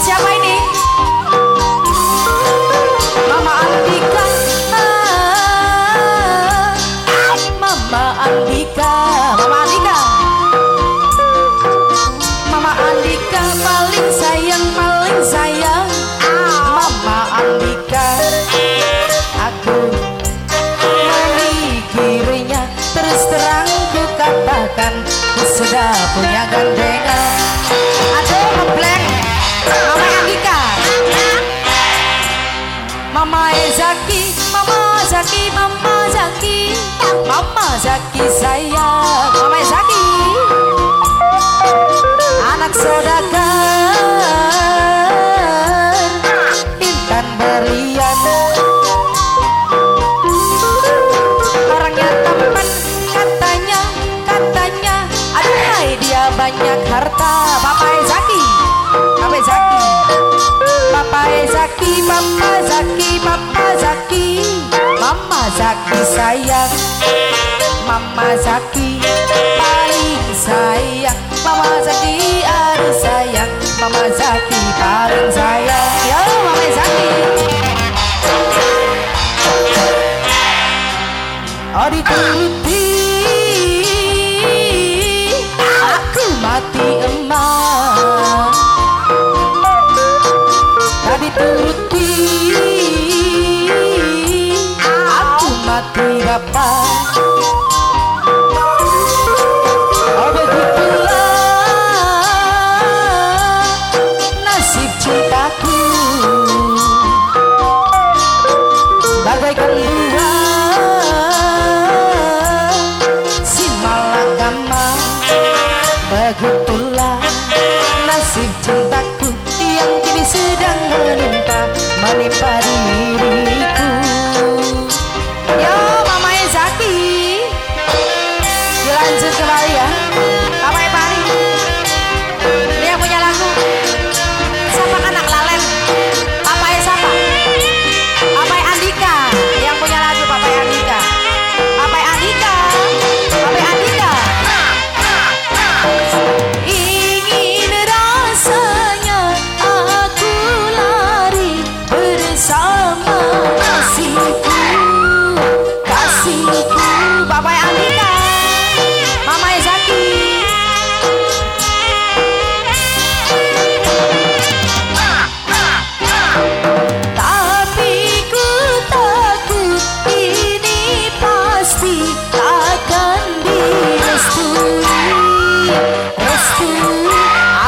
Buat siapa ini? Mama Andika, Mama Andika, Mama Andika, Mama Andika paling sayang, paling sayang. Mama Andika, aku memikirnya terus terang ku katakan ku sudah punya gandengan. Aduh, ngeblank. Mama Andika, Mama Zaki, Mama Zaki, Mama Zaki, Mama Zaki sayang, Mama Zaki, anak saudagar, intan berlian, orangnya tampan, katanya, katanya, aduhai dia banyak harta. Bapak Zaki, Bapak Zaki, Papa Zaki, Papa Zaki, Papa Zaki, Mama Zaki sayang, Mama Zaki paling sayang, Mama Zaki aduh sayang, Mama Zaki paling sayang, yo Mama Zaki. Oh dituruti, aku mati emak. Tadi turuti, aku mati bapak. Oh begitulah nasib cintaku, bagaikan buah si malakama. Begitulah nasib cintaku yang kini sedang menimpa, menimpa diriku. Yo Mama Zaki, dilanjut kembali ya. Papa Epari, ini yang punya lagu siapa anak lalen? Papa siapa? Papa Andika yang punya lagu. Papa Andika, Papa Andika, Papa Andika. Ingin rasanya aku lari bersama kasihku, kasihku. Bapak Andika, Mama Zaki. Tapi ku takut ini pasti takkan direstui, restui.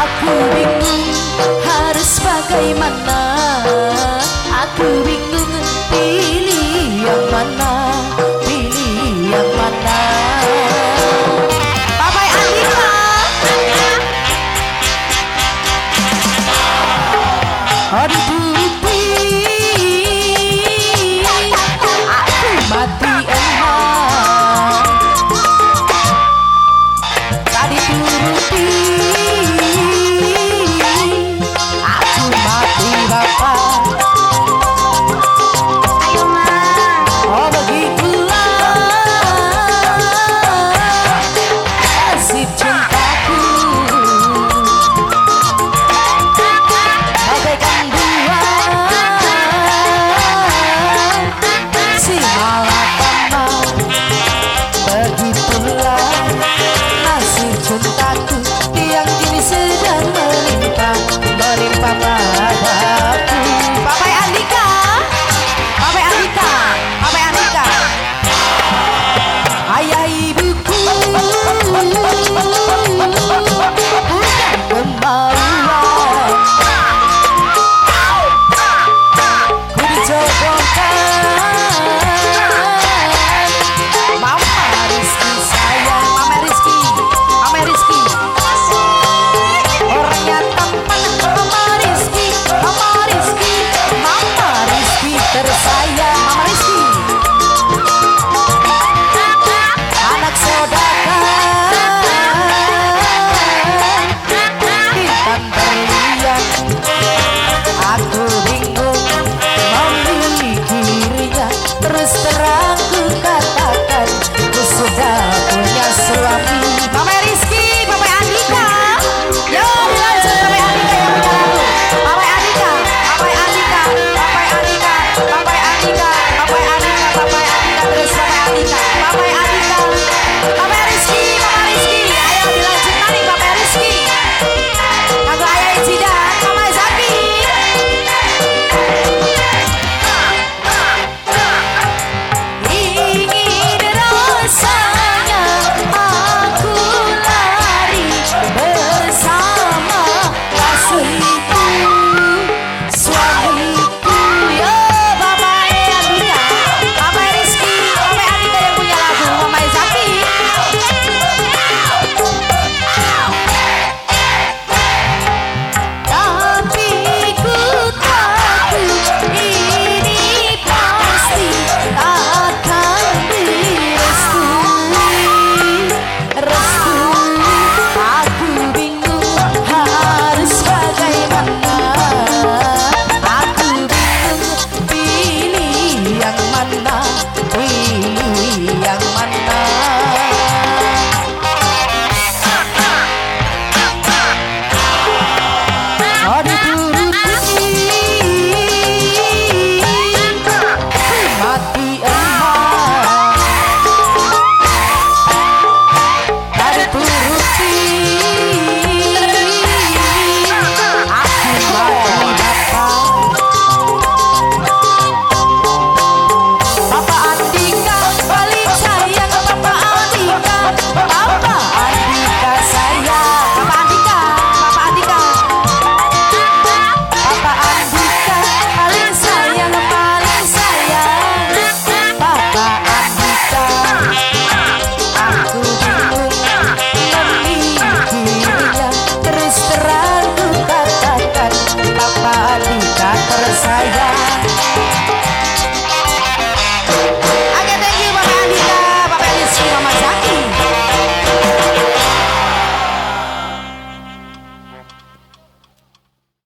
Aku bingung harus bagaimana, aku bingung pilih yang mana, pilih yang mana. Bapak Andika. Oh dituruti,